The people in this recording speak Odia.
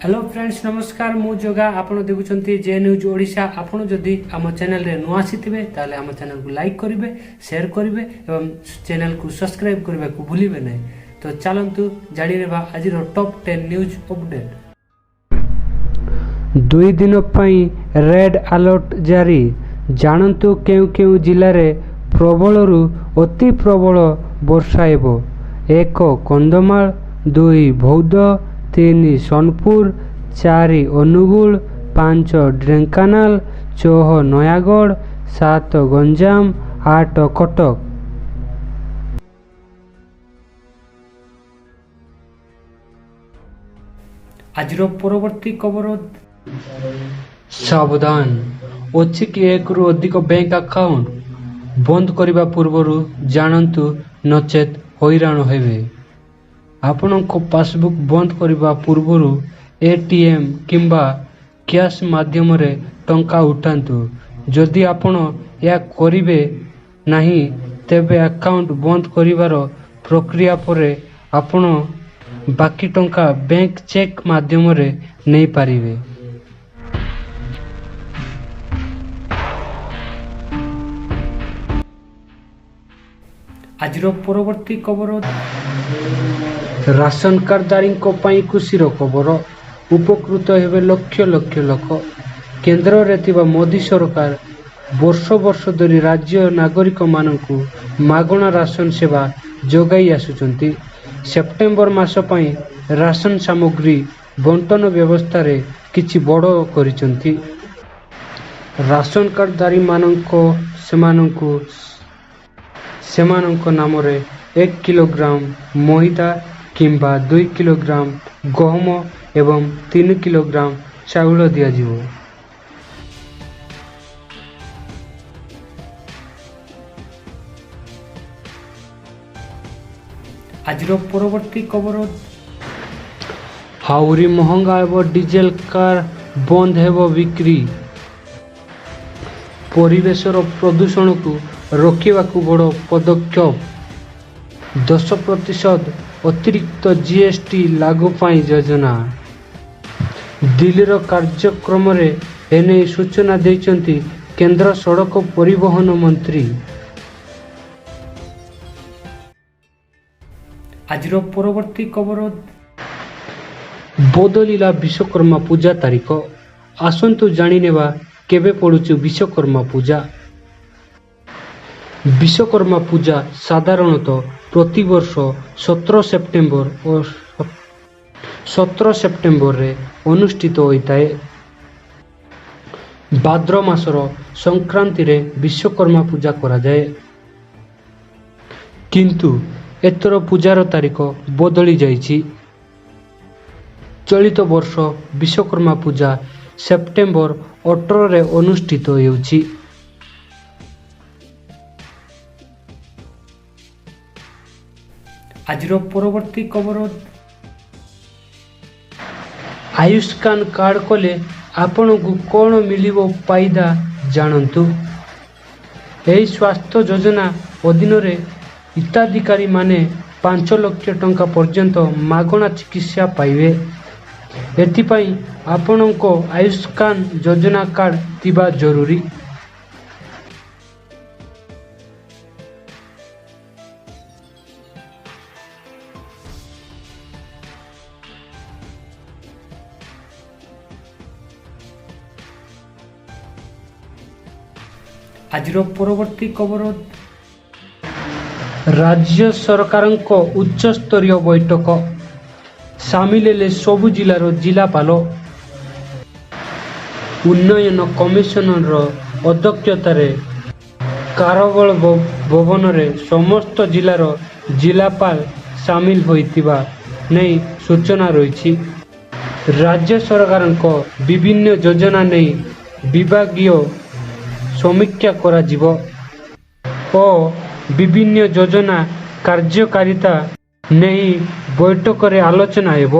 ହ୍ୟାଲୋ ଫ୍ରେଣ୍ଡସ୍, ନମସ୍କାର। ମୁଁ ଯୋଗା, ଆପଣ ଦେଖୁଛନ୍ତି ଜେ ନ୍ୟୁଜ୍ ଓଡ଼ିଶା। ଆପଣ ଯଦି ଆମ ଚ୍ୟାନେଲରେ ନୂଆ ଆସିଥିବେ, ତାହେଲେ ଆମ ଚ୍ୟାନେଲକୁ ଲାଇକ୍ କରିବେ, ସେୟାର କରିବେ ଏବଂ ଚ୍ୟାନେଲକୁ ସବସ୍କ୍ରାଇବ୍ କରିବାକୁ ଭୁଲିବେ ନାହିଁ। ତ ଚାଲନ୍ତୁ ଜାଣିନେବା ଆଜିର ଟପ୍ 10 ନ୍ୟୁଜ୍ ଅପଡେଟ୍। 2 ଦିନ ପାଇଁ ରେଡ୍ ଆଲର୍ଟ ଜାରି। ଜାଣନ୍ତୁ କେଉଁ କେଉଁ ଜିଲ୍ଲାରେ ପ୍ରବଳରୁ ଅତି ପ୍ରବଳ ବର୍ଷା ହେବ। 1, କନ୍ଧମାଳ। 2, ବୌଦ୍ଧ। 3, ସୋନପୁର। 4, ଅନୁଗୁଳ। 5, ଢେଙ୍କାନାଳ। 6, ନୟାଗଡ଼। 7, ଗଞ୍ଜାମ। 8, କଟକ। ଆଜିର ପରବର୍ତ୍ତୀ ଖବର। ସାବଧାନ! ଅଛି କି ଏକରୁ ଅଧିକ ବ୍ୟାଙ୍କ ଆକାଉଣ୍ଟ? ବନ୍ଦ କରିବା ପୂର୍ବରୁ ଜାଣନ୍ତୁ, ନଚେତ୍ ହଇରାଣ ହେବେ। ଆପଣଙ୍କ ପାସବୁକ୍ ବନ୍ଦ କରିବା ପୂର୍ବରୁ ଏଟିଏମ୍ କିମ୍ବା କ୍ୟାଶ୍ ମାଧ୍ୟମରେ ଟଙ୍କା ଉଠାନ୍ତୁ। ଯଦି ଆପଣ ଏହା କରିବେ ନାହିଁ, ତେବେ ଆକାଉଣ୍ଟ ବନ୍ଦ କରିବାର ପ୍ରକ୍ରିୟା ପରେ ଆପଣ ବାକି ଟଙ୍କା ବ୍ୟାଙ୍କ ଚେକ୍ ମାଧ୍ୟମରେ ନେଇପାରିବେ। ଆଜିର ପରବର୍ତ୍ତୀ ଖବର। ରାସନ କାର୍ଡଧାରୀଙ୍କ ପାଇଁ ଖୁସିର ଖବର। ଉପକୃତ ହେବେ ଲକ୍ଷ ଲକ୍ଷ ଲୋକ। କେନ୍ଦ୍ରରେ ଥିବା ମୋଦି ସରକାର ବର୍ଷ ବର୍ଷ ଧରି ରାଜ୍ୟ ନାଗରିକମାନଙ୍କୁ ମାଗଣା ରାସନ ସେବା ଯୋଗାଇ ଆସୁଛନ୍ତି। ସେପ୍ଟେମ୍ବର ମାସ ପାଇଁ ରାସନ ସାମଗ୍ରୀ ବଣ୍ଟନ ବ୍ୟବସ୍ଥାରେ କିଛି ବଡ଼ କରିଛନ୍ତି। ରାସନ କାର୍ଡଧାରୀମାନଙ୍କ ସେମାନଙ୍କୁ ସେମାନଙ୍କ ନାମରେ 1 କିଲୋଗ୍ରାମ ମଇଦା କିମ୍ବା 2 କିଲୋଗ୍ରାମ ଗହମ ଏବଂ 3 କିଲୋଗ୍ରାମ ଚାଉଳ ଦିଆଯିବ। ଆଜିର ପରବର୍ତ୍ତୀ ଖବର। ଆହୁରି ମହଙ୍ଗା ହେବ ଡିଜେଲ କାର, ବନ୍ଦ ହେବ ବିକ୍ରି। ପରିବେଶର ପ୍ରଦୂଷଣକୁ ରୋକିବାକୁ ବଡ଼ ପଦକ୍ଷେପ। 10% ଅତିରିକ୍ତ ଜିଏସଟି ଲାଗୁ ପାଇଁ ଯୋଜନା। ଦିଲ୍ଲୀର କାର୍ଯ୍ୟକ୍ରମରେ ଏନେଇ ସୂଚନା ଦେଇଛନ୍ତି କେନ୍ଦ୍ର ସଡ଼କ ପରିବହନ ମନ୍ତ୍ରୀ। ଆଜିର ପରବର୍ତ୍ତୀ ଖବର। ବଦଳିଲା ବିଶ୍ୱକର୍ମା ପୂଜା ତାରିଖ। ଆସନ୍ତୁ ଜାଣିନେବା କେବେ ପଡ଼ୁଛି ବିଶ୍ୱକର୍ମା ପୂଜା। ବିଶ୍ୱକର୍ମା ପୂଜା ସାଧାରଣତଃ ପ୍ରତିବର୍ଷ 17 ସେପ୍ଟେମ୍ବର ଓ 17 ସେପ୍ଟେମ୍ବରରେ ଅନୁଷ୍ଠିତ ହୋଇଥାଏ। ଭାଦ୍ରବ ମାସର ସଂକ୍ରାନ୍ତିରେ ବିଶ୍ୱକର୍ମା ପୂଜା କରାଯାଏ। କିନ୍ତୁ ଏଥର ପୂଜାର ତାରିଖ ବଦଳି ଯାଇଛି। ଚଳିତ ବର୍ଷ ବିଶ୍ୱକର୍ମା ପୂଜା ସେପ୍ଟେମ୍ବର 18ରେ ଅନୁଷ୍ଠିତ ହେଉଛି। ଆଜିର ପରବର୍ତ୍ତୀ ଖବର। ଆୟୁଷ୍ମାନ କାର୍ଡ କଲେ ଆପଣଙ୍କୁ କ'ଣ ମିଳିବ ଫାଇଦା, ଜାଣନ୍ତୁ। ଏହି ସ୍ୱାସ୍ଥ୍ୟ ଯୋଜନା ଅଧୀନରେ ହିତାଧିକାରୀମାନେ 5 ଲକ୍ଷ ଟଙ୍କା ପର୍ଯ୍ୟନ୍ତ ମାଗଣା ଚିକିତ୍ସା ପାଇବେ। ଏଥିପାଇଁ ଆପଣଙ୍କ ଆୟୁଷ୍ମାନ ଯୋଜନା କାର୍ଡ ଥିବା ଜରୁରୀ। ଆଜିର ପରବର୍ତ୍ତୀ ଖବର। ରାଜ୍ୟ ସରକାରଙ୍କ ଉଚ୍ଚସ୍ତରୀୟ ବୈଠକ। ସାମିଲ ହେଲେ ସବୁ ଜିଲ୍ଲାର ଜିଲ୍ଲାପାଳ। ଉନ୍ନୟନ କମିଶନର ଅଧ୍ୟକ୍ଷତାରେ ଖାରବେଳ ଭବନରେ ସମସ୍ତ ଜିଲ୍ଲାର ଜିଲ୍ଲାପାଳ ସାମିଲ ହୋଇଥିବା ନେଇ ସୂଚନା ରହିଛି। ରାଜ୍ୟ ସରକାରଙ୍କ ବିଭିନ୍ନ ଯୋଜନା ନେଇ ବିଭାଗୀୟ ସମୀକ୍ଷା କରାଯିବ ଓ ବିଭିନ୍ନ ଯୋଜନା କାର୍ଯ୍ୟକାରିତା ନେଇ ବୈଠକରେ ଆଲୋଚନା ହେବ।